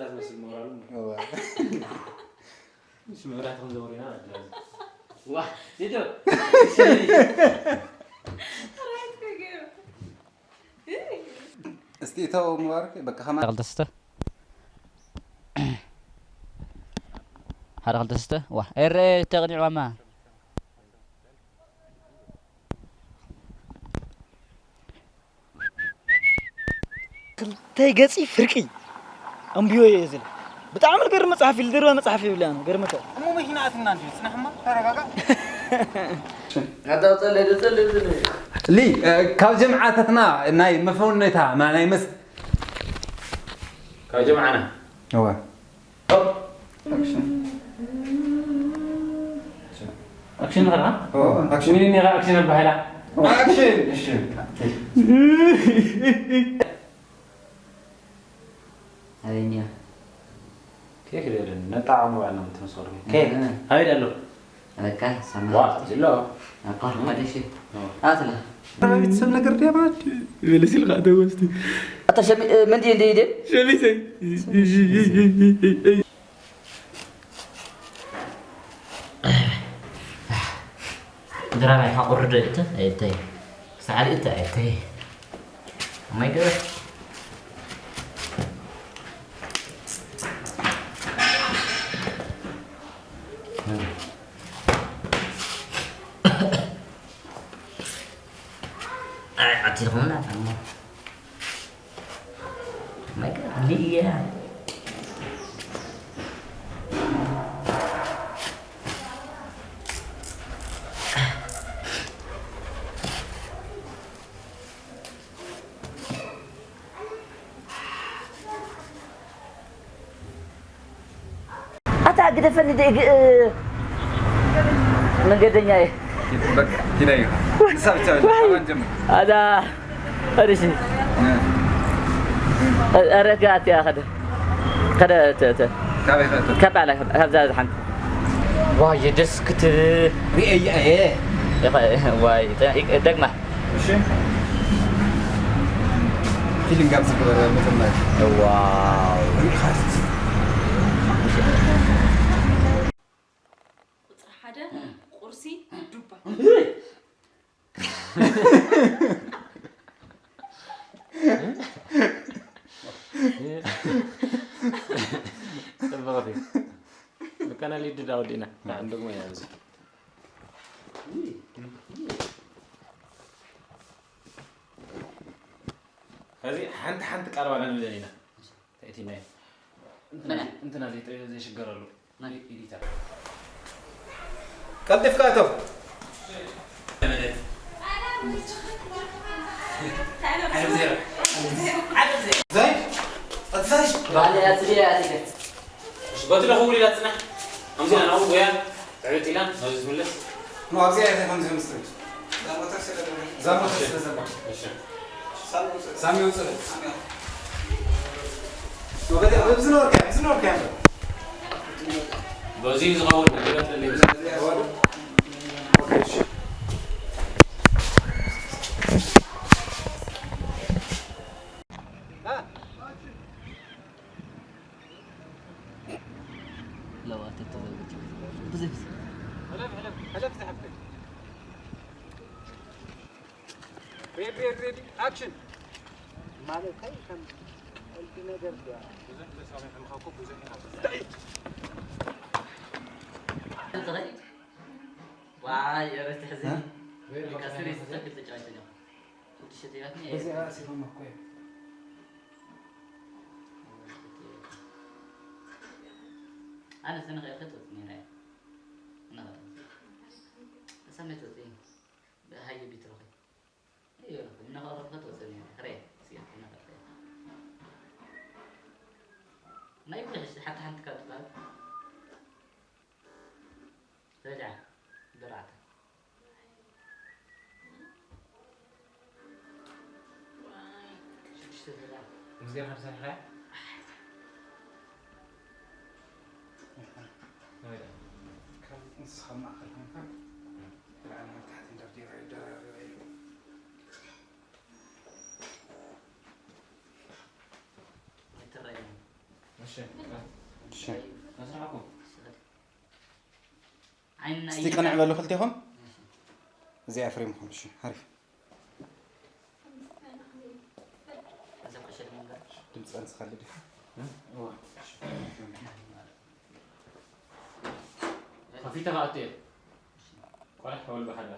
ዝመስል ሞራሉ። እዋ። እሺ፣ መብራህቲ ክንዘውር ኢና። ዋ፣ ሊዶ። እስቲ እተው ሙባረክ በቃ ከማ ሓደ ክልተ ስተ ሓደ ክልተ ስተ ዋ ኤረ ተቕኒዕዋማ ክልተይ ገፂ ፍርቂ ኣንብዮ እየ ዝብል። ብጣዕሚ ገርም መፅሓፍ እዩ፣ ዝገርመ መፅሓፍ ይብላ ነው ገርመካ። እሞ መኪና ኣትና እንዲ ፅናሕማ ተረጋጋ። ኣታ ጸለይ ዶ ጸለይ ዝብል ሊ ካብ ጀምዓታትና ናይ መፈውነታ ናይ መስ ካብ ጀምዓና እወ ኣክሽን ንኸዳ ኣክሽን ሚኒ ኔራ ኣክሽን ኣባሂላ ኣክሽን እሺ ኣበይኒያ ኬክ ደልን ነጣዓሙ ባዕልና ምትመስሉ ኬክ ኣበይ ደሎ በቃ ሰማ ዋ ዝሎ ኣቋ ሓደ ሺ ኣትላ ቤተሰብ ነገር ድያ ማለት ይበለስ ኢልካ ተወስቲ ኣታ ሸሚ ምንዲ እንዲ ይደ ሸሚሰይ ድራማይ ሓቁርዶ እተ እተይ ሰዓሊ እተ እተይ ማይ ገበ ኣይ ኣቲልኩምና ታሞ ማይ ገበ ሊያ ኣታ ግደፈኒ ደግ መንገደኛ እየ በቃ ኪዳ ይኻ ንሳ ብቻ ኣባን ጀምር ኣዳ ርሲ ኣረጋ ኣትያ ኸደ ኸደ ካበይ ኸእቶ ከባላ ካብዛ ዝሓንቲ ዋየ ደስ ክትብል ሪኤያ እየ ዋይ ደግማ እሺ ፊሊንግ ኣብ ዝግበር መጀመር ዋው ቁፅሪ ሓደ ቁርሲ ዱባ ጽብቕቲ ብካና ሊድድ ኣወዲእና ንዓን ደግሞ ኢና እዚ ሕዚ ሓንቲ ሓንቲ ቃል ዋላ ንብለን ኢና ተእቲናዮ እንትና ዘይሽገረሉ ኤዲተር ቀልጢፍካ እተው በቲ ለኽውል ኢላ ትፅናሕ ከምዚ ናብኡ ጎያ ዕብጥ ኢላ ናብዚ ትምለስ ኖ ኣብዚኣ ኢኻ ከምዚ ምስ ትብል እዛ ሞተር ስለ ዘላ ሳሚ ውፅእ ወገዲ ኣብዚ ነበርካ ኣብዚ ነበርካ በዚ ዝኸውን ነገር لو أتت زوجتي بزفت ሕለፍ ሕለፍ ሕለፍ ዝሓፍተይ ሬድ ሬድ ሬዲ ኣክሽን ማለተይ ከም ቀልዲ ነገር ድያ ብዙሕ ተሳሚዕምካ እኮ ብዙሕ ኢኻ ትዛረብ ዋይ ረቲ ሕዚ ከስሪ ዝተክል ተጫዋች ነው ሽት ይላትኒ በዚኣ ኣሲሮም እኮ እዮም ኣነ ስንኸ ይኸት ወፅኒ ናይ እናኸት ተሰሜት ወፅኒ ብሃየ ቢትሮኸ ይበለኹ እናኸረብከት ወፅኒ ኸረ ስያ እናኸት ናይ ብልሕሽ ሓንቲ ሓንቲ ካብ ትባል ረጃ ብራዕታ ሽዱሽተ ተራ ምስገር ካብ ሰሪሕኻ ንስኻ ማእኸል ኮንካ ላዕሊ ናብ ታሕቲ እንደርዲረ ይደራረበ እዩ ኣይትረኣየኒ እሺ። እስቲ ቅንዕ በሉ ክልቴኹም። እዚኣ ፍሬምኹም። እሺ፣ ሓሪፍ። ድምፂ ቀንስ ካልእ ድዩ? ከፊተ ከኣቱ እየ። ቆልሕ ከበሉ ብሓደ።